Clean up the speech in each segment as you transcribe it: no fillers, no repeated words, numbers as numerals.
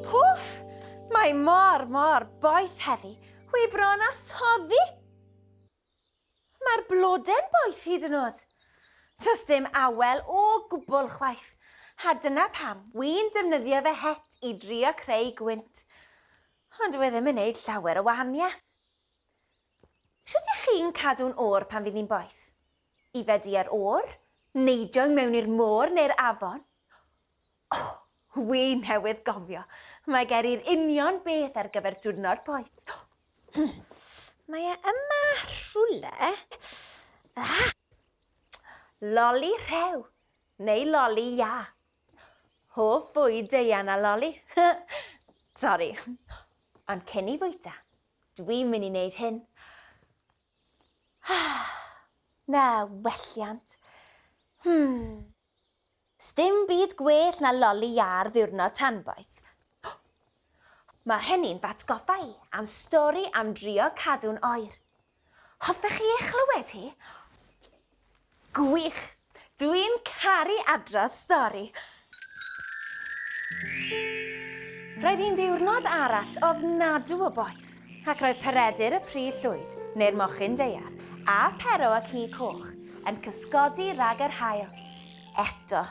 Pwff! Mae mor, mor boeth heddi. Wi bron â thoddi. Mae'r blode'n boeth hyd yn oed. Does dim awel o gwbl chwaith. A dyna pam wi'n defnyddio fy het i drio creu gwynt. Ond dyw e ddim yn neud llawer o wahaniaeth. Shwt ych chi'n cadw'n oer pan fydd hi'n boeth? Ife di ar oer? Neidio i mewn i'r môr neu'r afon? O, wi newydd gofio. Mae ger i'r union beth ar gyfer diwrnod poeth. Mae e yma rhywle. Ah! Loli rhew, neu loli iâ. Hoff fwyd Deian a Loli. Sori. Ond cyn i fwyta, dwi'n mynd i wneud hyn. Na, welliant. Hmm. Sdim byd gwell na loli iâ ar ddiwrnod tanboeth. Mae hynny'n f'atgoffa i am stori am drio cadw'n oer. Hoffech chi ei chlywed hi? Gwych! Dwi'n caru adrodd stori. Roedd hi'n ddiwrnod arall ofnadw o boeth, ac roedd Peredur y Pry Llwyd, neu'r Mochyn Daear, a Pero y Ci Coch, yn cysgodi rhag yr haul. Eto.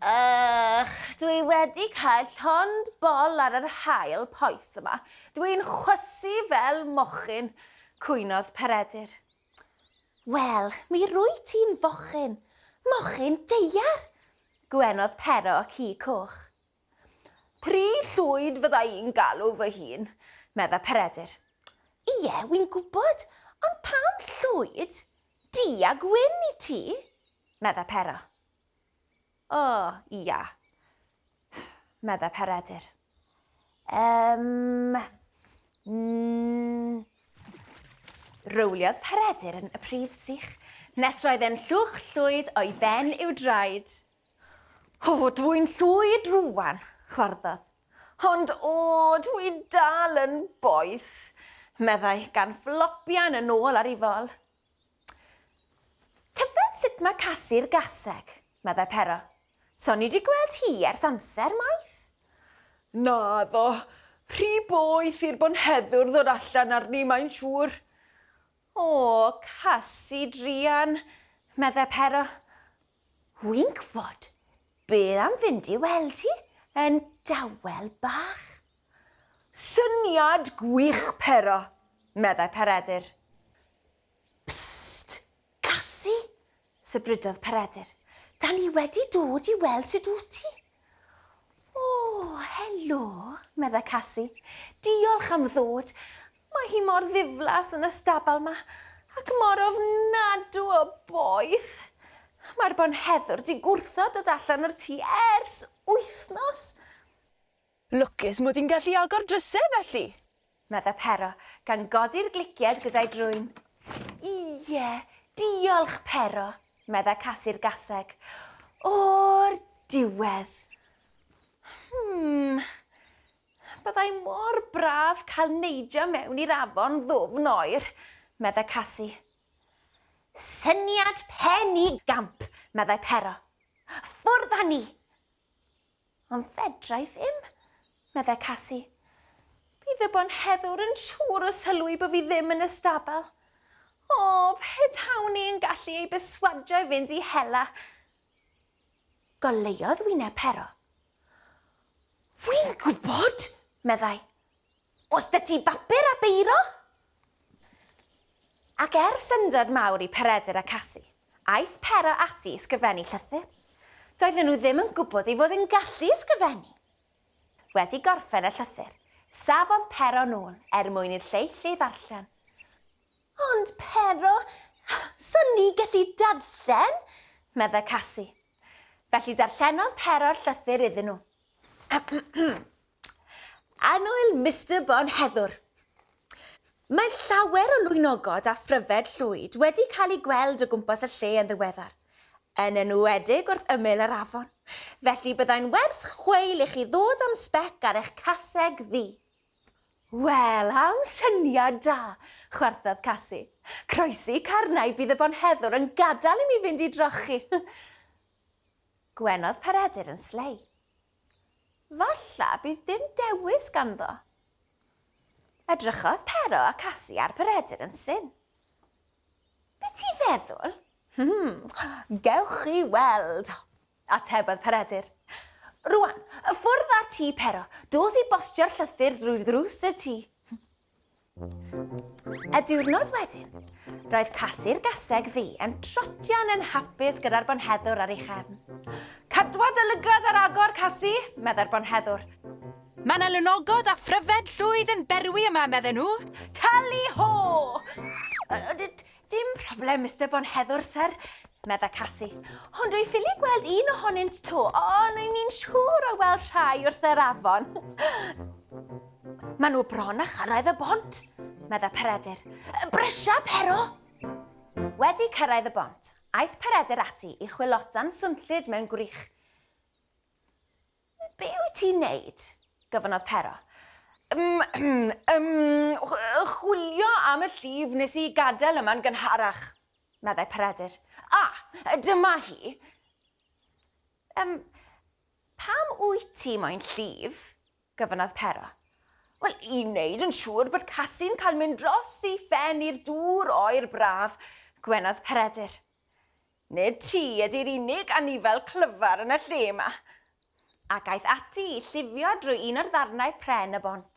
Ych, dwi wedi cael llond bol ar yr haul poeth yma. Dwi'n chwysu fel mochyn, cwynodd Peredur. Wel, mi rwyt ti'n fochyn. Mochyn daear! Gwenodd Pero y ci coch. Pry llwyd fydda i'n galw fy hun, medda Peredur. Ie, wi'n gwybod, ond pam llwyd? Du a gwyn i ti, medda Pero. O, ia, medda Peredur. Yym... Mm. Rowliodd Peredur yn y pridd sych, nes roedd e'n llwch llwyd o'i ben i'w draed. O, dw i'n llwyd rŵan, chwarddodd. Ond o, dw i dal yn boeth, meddai, gan flopian yn ôl ar ei fol. Tybed sut mae Casi'r gaseg? meddai Pero. So ni 'di gweld hi ers amser maith. Naddo, rhy boeth i'r bonheddwr ddod allan arni, mae'n siŵr. O, Casi druan, meddai Pero. Wi'n gwybod. Be am fynd i weld hi yn dawel bach? Syniad gwych, Pero, meddai Peredur. Psst! Casi! sibrydodd Peredur. Da ni wedi dod i weld sut wyt ti. O, helo, meddai Casi. Diolch am ddod. Mae hi mor ddiflas yn y stabal 'ma, ac mor ofnadw o boeth. Mae'r bonheddwr 'di gwrthod dod allan o'r tŷ ers wythnos. Lwcus mod i'n gallu agor dryse felly! Medda Pero, gan godi'r glicied gyda'i drwyn. Ie, diolch Pero, medda Casi'r gaseg. O'r diwedd. Hmm. Byddai mor braf cael neidio mewn i'r afon ddwfn oer, medda Casi. Syniad pen i gamp, meddai Pero. Ffwrdd â ni! Ond fedra i ddim, meddai Casi. Bydd y bonheddwr yn siŵr o sylwi bo fi ddim yn y stabal. O, petawn i yn gallu ei berswadio i fynd i hela. Goleuodd wyneb Pero. Wi'n gwybod, meddai. Oes 'da ti bapur a beiro? Ac er syndod mawr i Peredur a Casi, aeth Pero ati i sgrifennu llythyr. Doedden nhw ddim yn gwybod ei fod yn gallu ysgrifennu! Wedi gorffen y llythyr, safodd Pero nôl er mwyn i'r lleill ei ddarllen. Ond Pero, swn ni gallu darllen? meddai Casi. Felly darllenodd Pero'r llythyr iddyn nhw. Annwyl Mister Bonheddwr. Mae llawer o lwynogod a phryfed llwyd wedi cael eu gweld o gwmpas y lle yn ddiweddar, yn enwedig wrth ymyl yr afon, felly byddai'n werth chweil i chi ddod am sbec ar eich caseg ddu. Wel, am syniad da! chwerthodd Casi. Croesi carnau bydd y bonheddwr yn gadael i mi fynd i drochi! Gwenodd Peredur yn slei. Falla bydd dim dewis ganddo. Edrychodd Pero a Casi ar Peredur yn syn. Be ti'n feddwl? Hmm, gewch chi weld, atebodd Peredur. Rwan, ffwrdd â ti, Pero. Dos i bostio'r llythyr drwy ddrws y tŷ. Y diwrnod wedyn, roedd Casi'r gaseg ddu yn trotian yn hapus gyda'r bonheddwr ar ei chefn. Cadwa dy lygad ar agor, Casi, meddai'r bonheddwr. Mae 'na lynogod a phryfed llwyd yn berwi yma, medden nhw. Tally ho! Dim problem, Mister Bonheddwr, syr, medda Casi. Ond dwi ffili gweld un ohonynt to, ond o'n i'n siŵr o weld rhai wrth yr afon. Maen nhw bron a chyrraedd y bont, medda Peredur. Brysia, Pero! Wedi cyrraedd y bont, aeth Peredur ati i chwilota'n swnllyd mewn gwrych. Be wyt ti'n neud? gofynnodd Pero. Ym, ym, chwilio am y llif nes i gadael yma'n gynharach, meddai Peredur. Ah, dyma hi. Ym, pam wyt ti moyn llif? gofynnodd Pero. Wel, i wneud yn siŵr bod Casi'n cael mynd dros ei phen i'r dŵr oer braf, gwenodd Peredur. Nid ti ydy'r unig anifail clyfar yn y lle 'ma. Ac aeth ati i llifio drwy un o'r ddarnau pren y bont.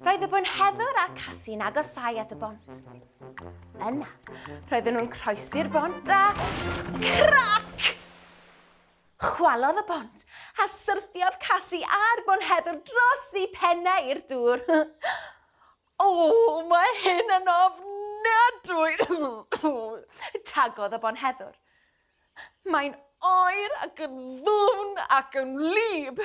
Roedd y bwynheddwr a Casi'n agosáu at y bont. Yna, roedden nhw'n croesi'r bont a... Crac! Chwalodd y bont a syrthiodd Casi a'r bonheddwr dros eu pennau i'r dŵr. O, mae hyn yn ofnadwy! Tagodd y bonheddwr. Mae'n oer ac yn ddwfn ac yn wlyb.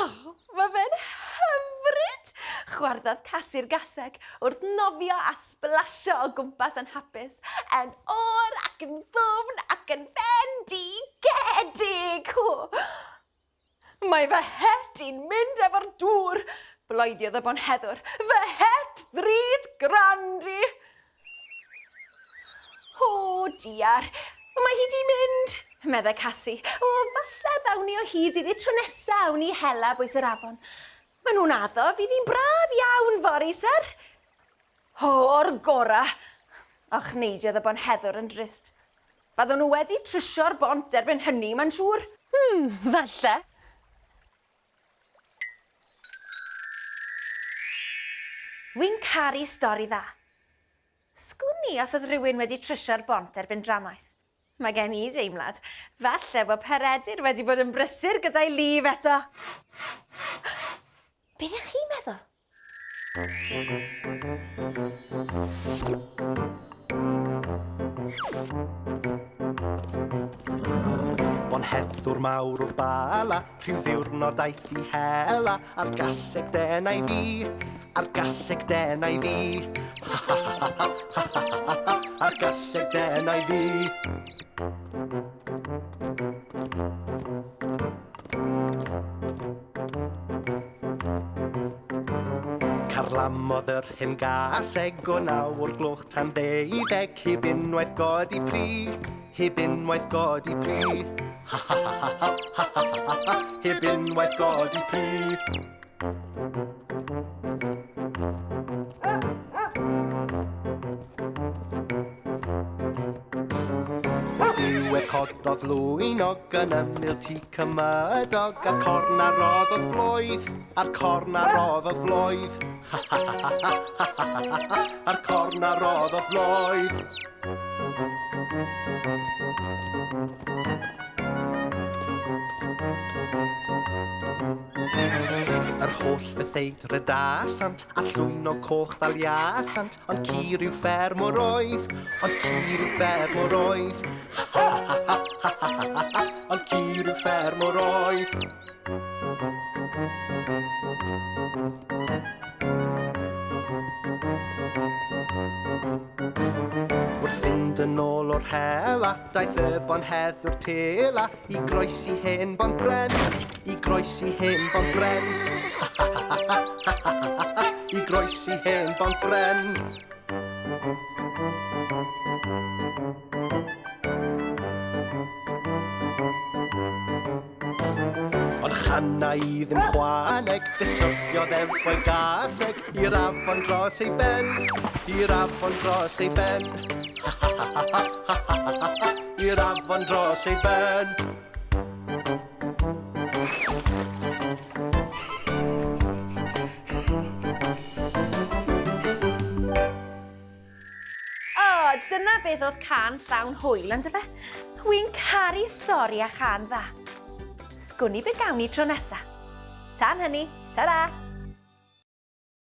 Oh, mae fe'n hyfryd! Chwarddodd Casi'r gaseg wrth nofio a sblasio o gwmpas yn hapus, yn oer ac yn ddwfn ac yn fendigedig! Mae fy het i'n mynd efo'r dŵr, bloeddiodd y bonheddwr. Fy het ddrud grand i! O, diar, mae hi 'di mynd, meddai Casi. O, falle ddawn ni o hyd iddi tro nesa awn ni hela bwys yr afon. Maen nhw'n addo fydd hi'n braf iawn fory, syr. O, o'r gora! Ochneidiodd y bonheddwr yn drist. Byddwn nhw wedi trwsio'r bont erbyn hynny, mae'n siŵr. Hmm, falle. Wi'n caru stori dda. Sgwn i os oedd rhywun wedi trwsio'r bont erbyn dramaeth. Mae gen i deimlad, falle bod Peredur wedi bod yn brysur gyda'i lif eto. Beth ych chi'n meddwl? Bonheddwr mawr o'r Bala, rhyw ddiwrnod aeth i hela, a'r gaseg denau ddi, a'r gaseg denau ddi. Ha ha ha ha ha ha ha ha, a'r gaseg denau ddi. Carlamodd yr hen gaseg o naw o'r gloch tan ddeuddeg, heb unwaith godi pry, heb unwaith godi pry. Ha ha ha ha ha ha ha ha, heb unwaith godi pry. O'r diwedd cododd lwynog yn ymyl tŷ cymydog, a'r corn a roddodd floedd, a'r corn a roddodd floedd. Ha ha ha ha ha ha ha ha, a'r corn a roddodd floedd. Yr holl fethau rydasant, a llwynog coch ddaliasant, ond ci rhyw ffermwr oedd, ond ci rhyw ffermwr oedd. Ha ha ha ha ha ha ha, ond ci rhyw ffermwr oedd. Wrth fynd yn ôl o'r hela, daeth y bonheddwr tela i groesi hen bont bren, i groesi hen bont bren. I groesi hen bont bren. Ond Channa i ddim chwaneg, fe syrthiodd efo'i gaseg i'r afon dros ei ben, i'r afon dros ei ben. Ha ha ha ha ha ha ha ha, i'r afon dros ei ben. O, dyna beth oedd can llawn hwyl, on'd yfe? Wi'n caru stori a chan dda. Sgwn i be gawn ni tro nesa. Tan hynny, ta-ra!